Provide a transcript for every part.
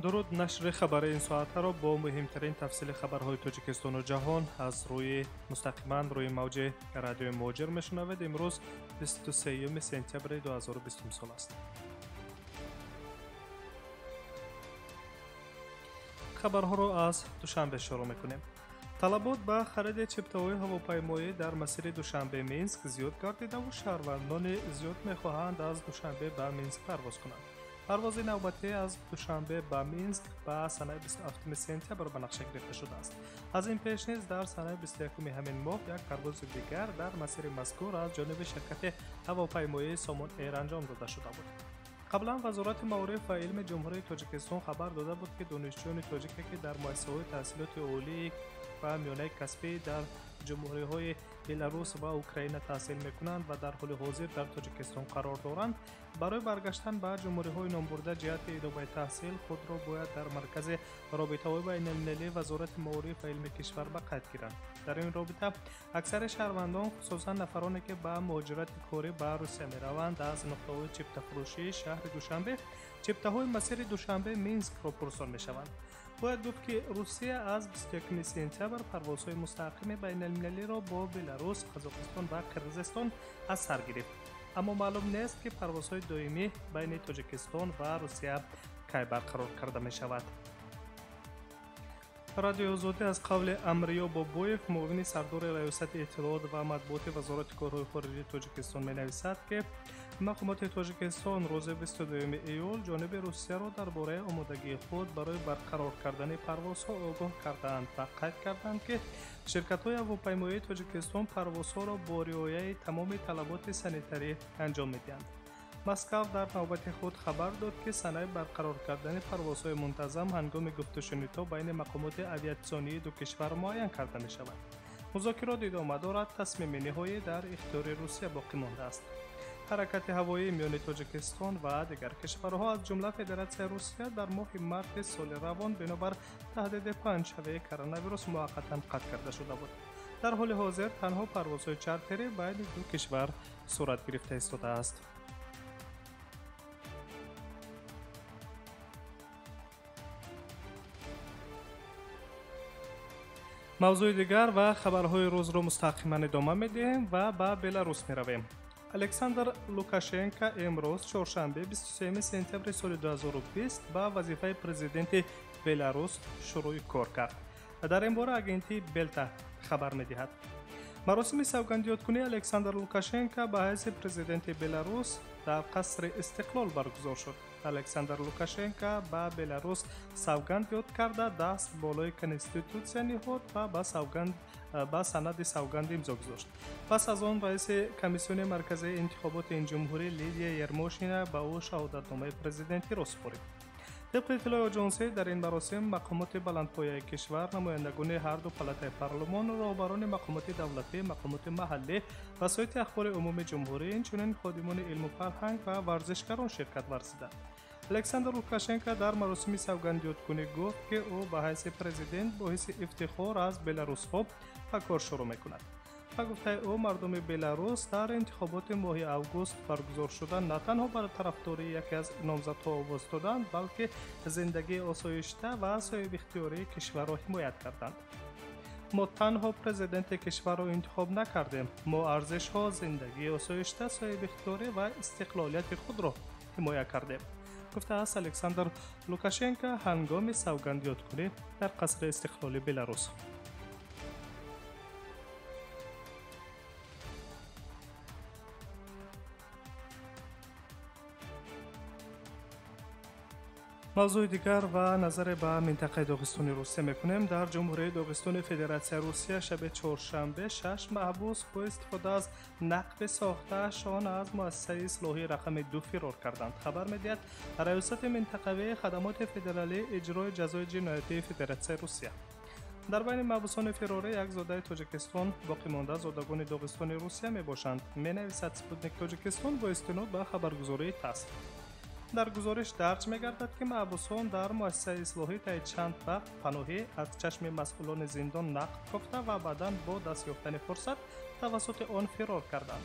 Дуруд, нашри хабари ин соатаро бо муҳимтарин тафсили хабарҳои Тоҷикистону ҷаҳон аз рӯи мустақиман рӯи мавҷи радиои Муҳоҷир мешунавед. Имрӯз 23 сентябри 2020 сол аст. Хабарҳоро аз Душанбе шурӯъ мекунем. Талабот ба хариди чиптаҳои ҳавопаймоӣ дар масири Душанбе-Минск зиёд гардидаву шаҳрвандони зиёд мехоҳанд аз Душанбе ба Минск парвоз кунанд. Парвози навбатӣ аз Душанбе ба Минск ба санаи 27 сентябр ба нақша гирифта шудааст. Аз ин пеш низ дар санаи 21 ҳамин моҳ як парвози дигар дар масири мазкур аз ҷониби ширкати ҳавопаймоии Сомон Эйр анҷом дода шуда буд. Қаблан Вазорати маориф ва илми Ҷумҳурии Тоҷикистон хабар дода буд, ки донишҷӯёни тоҷике, ки дар муассисаҳои таҳсилоти олӣ ва миёнаи касбӣ дар ҷумҳуриҳои Беларус ва Украина таҳсил мекунанд ва дар ҳоли ҳозир дар Тоҷикистон қарор доранд, барои баргаштан ба ҷумҳуриҳои номбурда ҷиҳати идомаи таҳсил худро бояд дар маркази робитаҳои байналмилалии Вазорати маориф ва илми кишвар ба қайд гиранд. Дар ин робита аксари шаҳрвандон, хусусан нафароне, ки ба муҳоҷирати корӣ ба Русия мераванд, аз нуқтаҳои чиптафурӯшии шаҳри Душанбе чиптаҳои масири Душанбе-Минскро пурсон мешаванд. Бояд гуфт, ки Русия аз 21 сентябр парвозҳои мустақими байналмилалиро бо Беларус, Қазоқистон ва Қирғизистон аз сар гирифт. Аммо маълум нест, ки парвозҳои доимӣ байни Тоҷикистон ва Русия кай барқарор карда мешавад. Радиои Озодӣ аз қавли Амриё Бобоев, муовини сардори Раёсати иттилоот ва матбуоти Вазорати корҳои хориҷии Тоҷикистон менависад, ки мақомоти Тоҷикистон рӯзи 22 июл ҷониби Русияро дар бораи омодагии худ барои барқарор кардани парвозҳо огоҳ кардаанд ва қайд карданд, ки ширкатҳои ҳавопаймоии Тоҷикистон парвозҳоро бо риояи тамоми талаботи санитарӣ анҷом медиҳанд. Москав дар навбати худ хабар дод, ки санаи барқарор кардани парвозҳои мунтазам ҳангоми гуфтушунидҳо байни мақомоти авиатсионии ду кишвар муайян карда мешавад. Музокирот идома дорад, тасмими ниҳоӣ дар ихтиёри Русия боқӣ мондааст. Ҳаракати ҳавоӣ миёни Тоҷикистон ва дигар кишварҳо, аз ҷумла Федератсияи Русия, дар моҳи марти соли равон бинобар таҳдиди паҳншавии коронавирус муваққатан қатъ карда шуда буд. Дар ҳоли ҳозир танҳо парвозҳои чартерӣ байни ду кишвар сурат гирифта истодааст. Мавзӯи дигар ва хабарҳои рӯзро мустақиман идома медиҳем ва ба Беларус меравем. Александр Лукашенко имрӯз чоршанбе 23 сентябри соли 2020 ба вазифаи президенти Беларус шурӯи кор кард. Дар ин бора агентии Белта хабар медиҳад. Маросими савгандёдкунии Александр Лукашенко ба ҳайси президенти Беларус дар қасри Истиқлол баргузор шуд. Александр Лукашенко ба Беларус савганд ёд карда, даст болои конститутсия ниҳод ва ба санади савганд имзо гузошт. Пас аз он раиси Комиссиони марказии интихоботи ин ҷумҳурӣ Лидия Ермошина ба ӯ шаҳодатномаи президентиро супорид. Тибқи иттилои оҷонсӣ, дар ин маросим мақомоти баландпояи кишвар, намояндагони ҳарду палатаи парлумон, роҳбарони мақомоти давлатӣ, мақомоти маҳаллӣ, васоити ахбори умумии ҷумҳурӣ, инчунин ходимони илму фарҳанг ва варзишгарон ширкат варзиданд. Александр Лукашенко дар маросими савгандёдкунӣ гуфт, ки ӯ ба ҳайси президент бо ҳисси ифтихор аз беларусҳо ба кор шурӯъ мекунад. Ба гуфтаи ӯ, мардуми Беларус дар интихоботи моҳи август баргузоршуда на танҳо бар тарафдории яке аз номзадҳо овоз доданд, балки зиндагии осоишта ва соҳибихтиёрии кишварро ҳимоят карданд. Мо танҳо президенти кишварро интихоб накардем, мо арзишҳо, зиндагии осоишта, соҳибихтиёрӣ ва истиқлолияти худро ҳимоя кардем, гуфтааст Александр Лукашенко ҳангоми савгандёдкунӣ дар қасри Истиқлоли Беларус. Мавзӯи дигар ва назаре ба минтақаи Доғистони Русия мекунем. Дар Ҷумҳурии Доғистони Федератсияи Русия шаби чоршанбе шаш маҳбус бо истифода аз нақби сохтаашон аз муассисаи ислоҳии рақами 2 фирор карданд, хабар медиҳад Раёсати минтақавии хадамоти федералии иҷрои ҷазои ҷиноятии Федератсияи Русия. Дар байни маҳбусони фирорӣ як зодаи Тоҷикистон, боқимонда зодагони Доғистони Русия мебошанд, менависад Спутник Тоҷикистон бо истинод ба хабаргузории ТАСС. Дар гузориш дарҷ мегардад, ки маҳбусон дар муассисаи ислоҳӣ таи чанд вақт паноҳӣ аз чашми масъулони зиндон нақб кофта ва баъдан бо даст ёфтани фурсат тавассути он фирор карданд.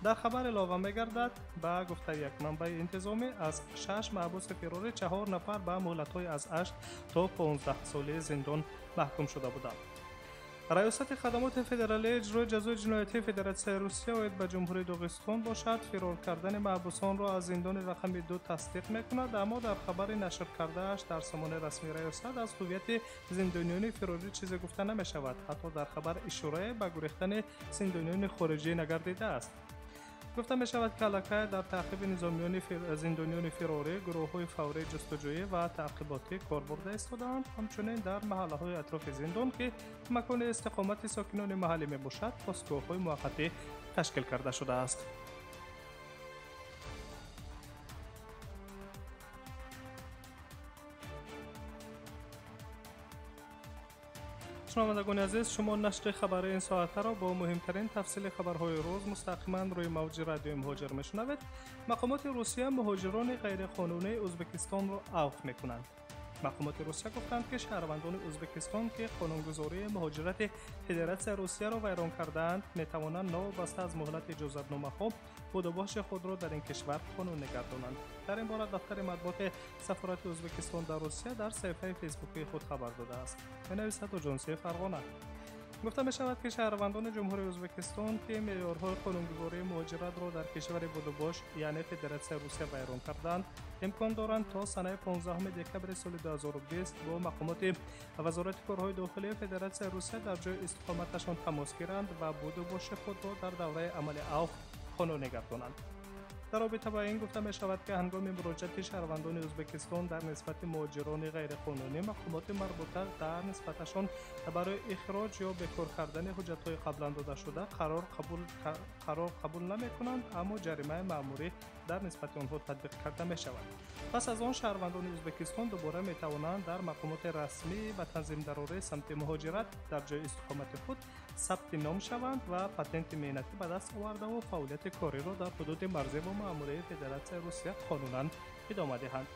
Дар хабар илова мегардад, ба гуфтаи як манбаи интизомӣ, аз 6 маҳбуси фирорӣ 4 нафар ба муҳлатҳои аз 8 то 15 соли зиндон маҳкум шуда буданд. Раёсати хадамоти федералии иҷрои ҷазои ҷиноятии Федератсияи Русия оид ба Ҷумҳурии Доғистон бошад, фирор кардани маҳбусонро аз зиндони рақами 2 тасдиқ мекунад, аммо дар хабари нашр кардааш дар сомонаи расмии раёсат аз ҳуввияти зиндониёни фирорӣ чизе гуфта намешавад. Ҳатто дар хабар ишорае ба гурехтани зиндониёни хориҷӣ нагардидааст. Гуфта мешавад, ки аллакай дар таъқиби зиндониёни фирорӣ гурӯҳҳои фаврии ҷустуҷӯӣ ва таъқиботӣ кор бурда истодаанд. Ҳамчунин дар маҳаллаҳои атрофи зиндон, ки макони истиқомати сокинони маҳаллӣ мебошад, постгоҳҳои муваққатӣ ташкил карда шудааст. Шунавандагони азиз, шумо нашри хабари ин соатаро бо муҳимтарин тафсили хабарҳои рӯз мустақиман рӯи мавҷи радиои Муҳоҷир мешунавед. Мақомоти Русия муҳоҷирони ғайриқонунии Ӯзбекистонро авф мекунанд. Мақомоти Русия гуфтанд, ки шаҳрвандони Ӯзбекистон, ки қонунгузории муҳоҷирати Федератсияи Русияро вайрон кардаанд, метавонанд новобаста аз муҳлати иҷозатномаҳо будубоши худро дар ин кишвар қонунӣ гардонанд. Дар ин бора дафтари матбуоти сафорати Ӯзбекистон дар Русия дар саҳифаи фейсбукии худ хабар додааст. Менависад Оҷонсии Фарғона. Гуфта мешавад, ки шаҳрвандони Ҷумҳурии Ӯзбекистон, ки меъёрҳои қонунгузории муҳоҷиратро дар кишвари будубош, яъне Федератсияи Русия вайрон карданд, имкон доранд то санаи 15 декабри соли 2020 бо мақомоти Вазорати корҳои дохилии Федератсияи Русия дар ҷои истиқоматашон тамос гиранд ва будубоши худро дар давраи амали авф қонунӣ гардонанд. Дар робита ба ин гуфта мешавад, ки ҳангоми муроҷиати шаҳрвандони Ӯзбекистон дар нисбати муҳоҷирони ғайриқонунӣ, мақомоти марбута дар нисбаташон барои ихроҷ ё бекор кардани ҳуҷҷатҳои қаблан додашуда қарор қабул намекунанд, аммо ҷаримаи маъмурӣ дар нисбати онҳо татбиқ карда мешавад. Пас аз он шаҳрвандони Ӯзбекистон дубора метавонанд дар мақомоти расмӣ ва танзимдарораи самти муҳоҷират дар ҷои истиқомати худ сабти ном шаванд ва патенти меҳнатӣ ба даст овардаву фаъолияти кориро дар ҳудуди марзӣ бо маъмурияи Федератсияи Русия қонунан идома диҳанд.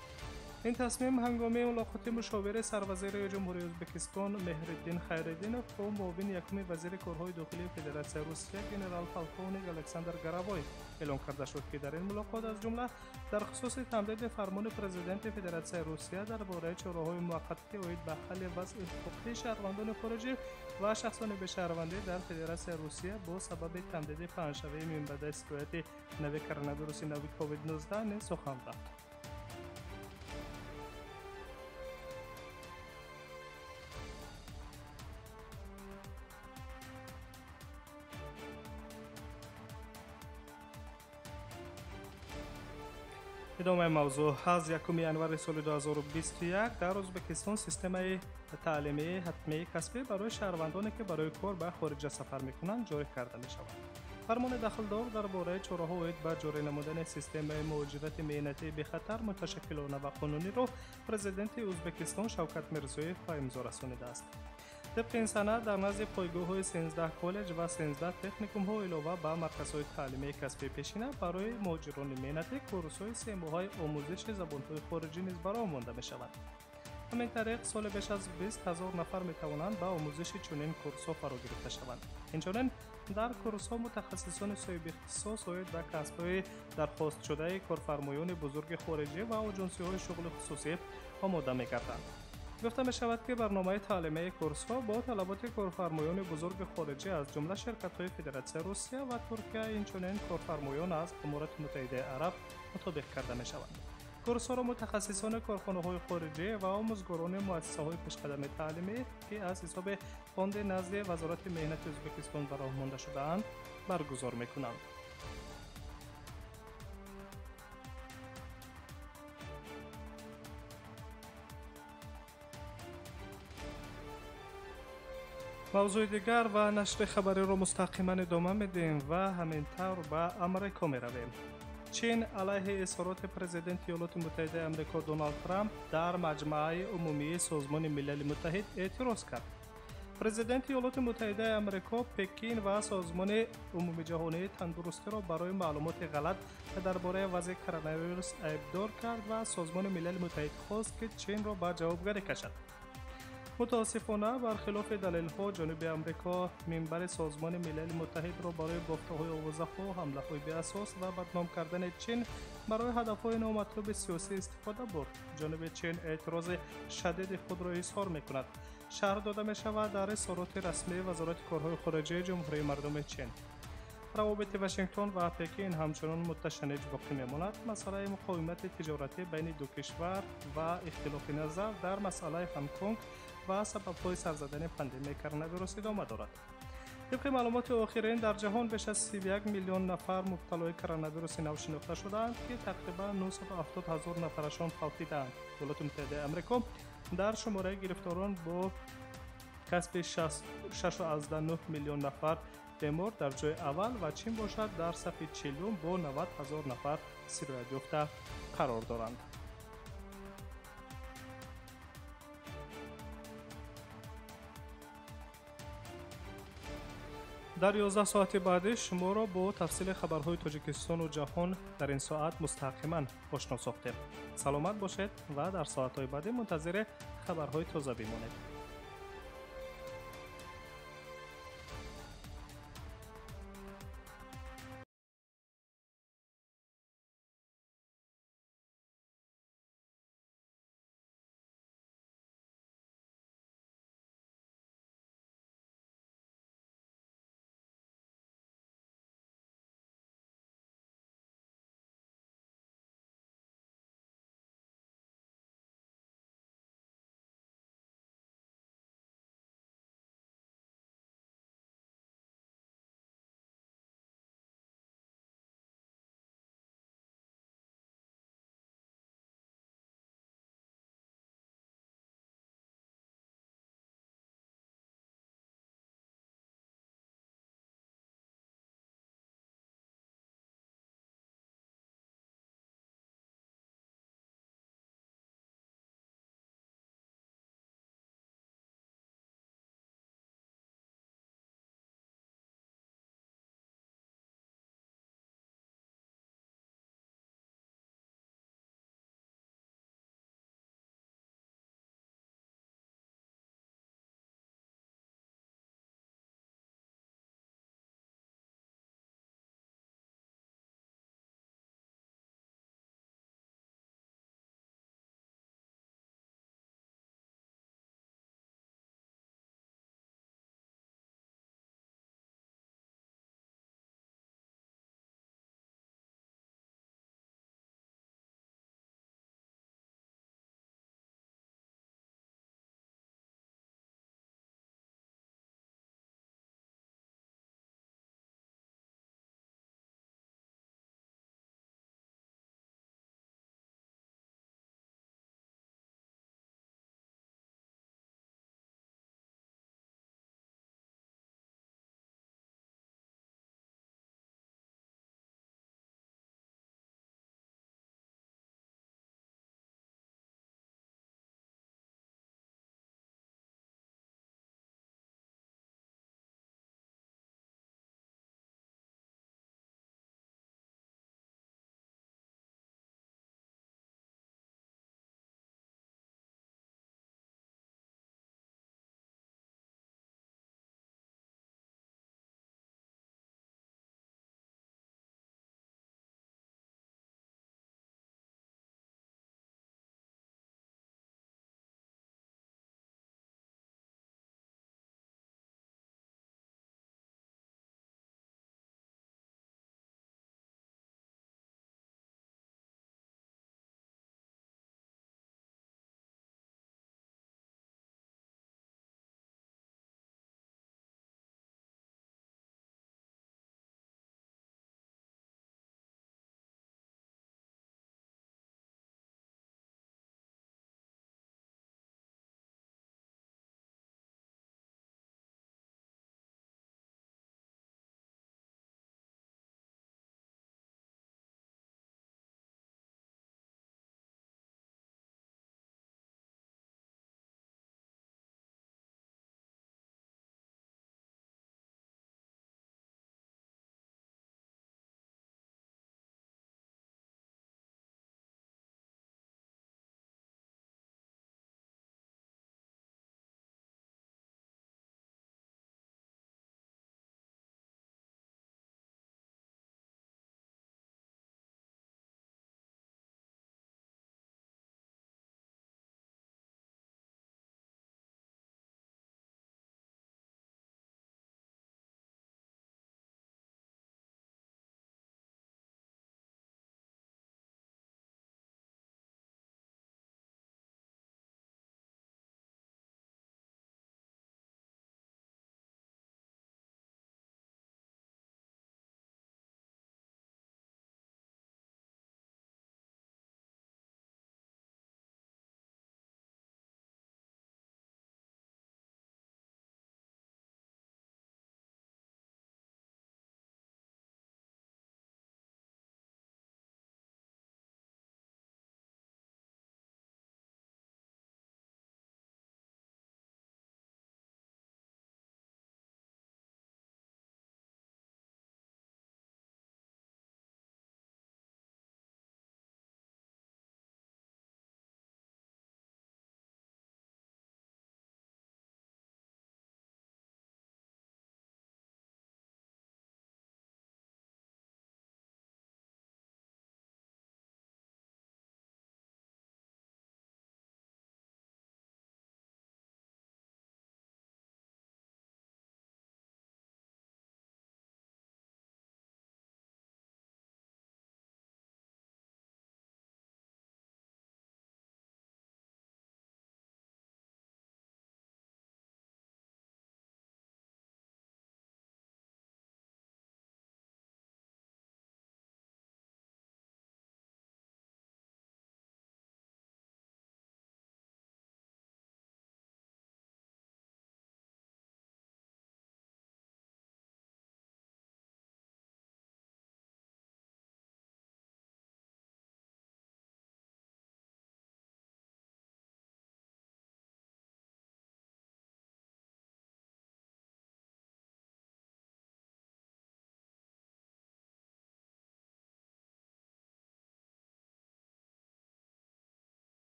Ин тасмим ҳангоми мулоқоти мушовири сарвазири Ҷумҳурии Ӯзбекистон Меҳриддин Хайриддинов бо муовини якуми вазири корҳои дохилии Федератсияи Русия генерал-полковник Александр Горовой эълон карда шуд, ки дар ин мулоқот аз ҷумла дар хусуси тамдиди фармони президенти Федератсияи Русия дар бораи чораҳои муваққатӣ оид ба ҳалли вазъи ҳуқуқии шаҳрвандони хориҷӣ ва шахсони бешаҳрвандӣ дар Федератсияи Русия бо сабаби тамдиди паҳншавии минбаъдаи сирояти нави коронавируси нави COVID-19 низ сухан рафт. Идомаи мавзӯъ. Аз 1 январи соли 2021 дар Ӯзбекистон системаи таълимии ҳатмии касбӣ барои шаҳрвандоне, ки барои кор ба хориҷа сафар мекунанд, ҷорӣ карда мешавад. Фармони дахлдор дар бораи чораҳо оид ба ҷорӣ намудани системаи муҳоҷирати меҳнатии бехатар, муташаккилона ва қонуниро президенти Ӯзбекистон Шавкат Мирзиёев ба имзо расонидааст. Тибқи ин санад дар назди пойгоҳҳои 13 коллеҷ ва 13 техникумҳо илова ба марказҳои таълимии касбии пешина барои муҳоҷирони меҳнатӣ курсҳои семоҳаи омӯзиши забонҳои хориҷӣ низ бароҳ монда мешавад. Ҳамин тариқ соли беш аз 20 ҳазор нафар метавонанд ба омӯзиши чунин курсҳо фаро гирифта шаванд. Инчунин дар курсҳо мутахассисони соҳибихтисос оид ба касбҳои дархостшудаи корфармоёни бузурги хориҷӣ ва оҷонсиҳои шуғли хусусӣ омода мегарданд. Гуфта мешавад, ки барномаи таълимии курсҳо бо талаботи корфармоёни бузурги хориҷӣ аз ҷумла ширкатҳои Федератсияи Русия ва Туркия, инчунин корфармоён аз Аморати Муттаҳидаи Араб мутобиқ карда мешаванд. Курсҳоро мутахассисони корхонаҳои хориҷӣ ва омӯзгорони муассисаҳои пешқадами таълимӣ, ки аз ҳисоби фонди назди Вазорати меҳнати Ӯзбекистон ба роҳ монда шудаанд, баргузор мекунанд. Мавзӯи дигар ва нашри хабариро мустақиман идома медиҳем ва ҳамин тавр ба Амрико меравем. Чин алайҳи изҳороти президенти Иёлоти Муттаҳидаи Амрико Доналд Трамп дар Маҷмааи умумии Созмони Милали Муттаҳид эътироз кард. Президенти Иёлоти Муттаҳидаи Амрико Пекин ва Созмони умумиҷаҳонии тандурустиро барои маълумоти ғалат дар бораи вазъи коронавирус айбдор кард ва Созмони Милали Муттаҳид хост, ки Чинро ба ҷавобгарӣ кашад. Мутаассифона, бархилофи далелҳо, ҷануби Амрико минбари Созмони Милали Муттаҳидро барои бофтаҳои овозаҳо, ҳамлаҳои беасос ва бадном кардани Чин барои ҳадафҳои номатлуби сиёсӣ истифода бурд. Ҷануби Чин эътирози шадиди худро изҳор мекунад. Шарҳ дода мешавад дар изҳороти расмии Вазорати корҳои хориҷаи Ҷумҳурии Мардуми Чин. Равобити Вашингтон ва Пекин ҳамчунон муташанниҷ боқӣ мемонад. Масъалаи муқовимати тиҷоратӣ байни ду кишвар ва ихтилофи назар дар масъалаи Ҳонконг ва сабабҳои сар задани пандемияи коронавирус идома дорад. Тибқи маълумоти охирин, дар ҷаҳон беш аз 31 миллион нафар мубталои коронавируси нав шинохта шудаанд, ки тақрибан 970 ҳазор нафарашон фавтидаанд. Иёлоти Муттаҳидаи Амрико дар шумораи гирифторон бо касби 6,9 миллион нафар бемор дар ҷои аввал ва Чин бошад дар сафи 40-ум бо 90 ҳазор нафар сироятёфта қарор доранд. Дар 11 соати баъдӣ шуморо бо тафсили хабарҳои Тоҷикистону ҷаҳон дар ин соат мустақиман ошно сохтем. Саломат бошед ва дар соатҳои баъдӣ мунтазири хабарҳои тоза бимонед.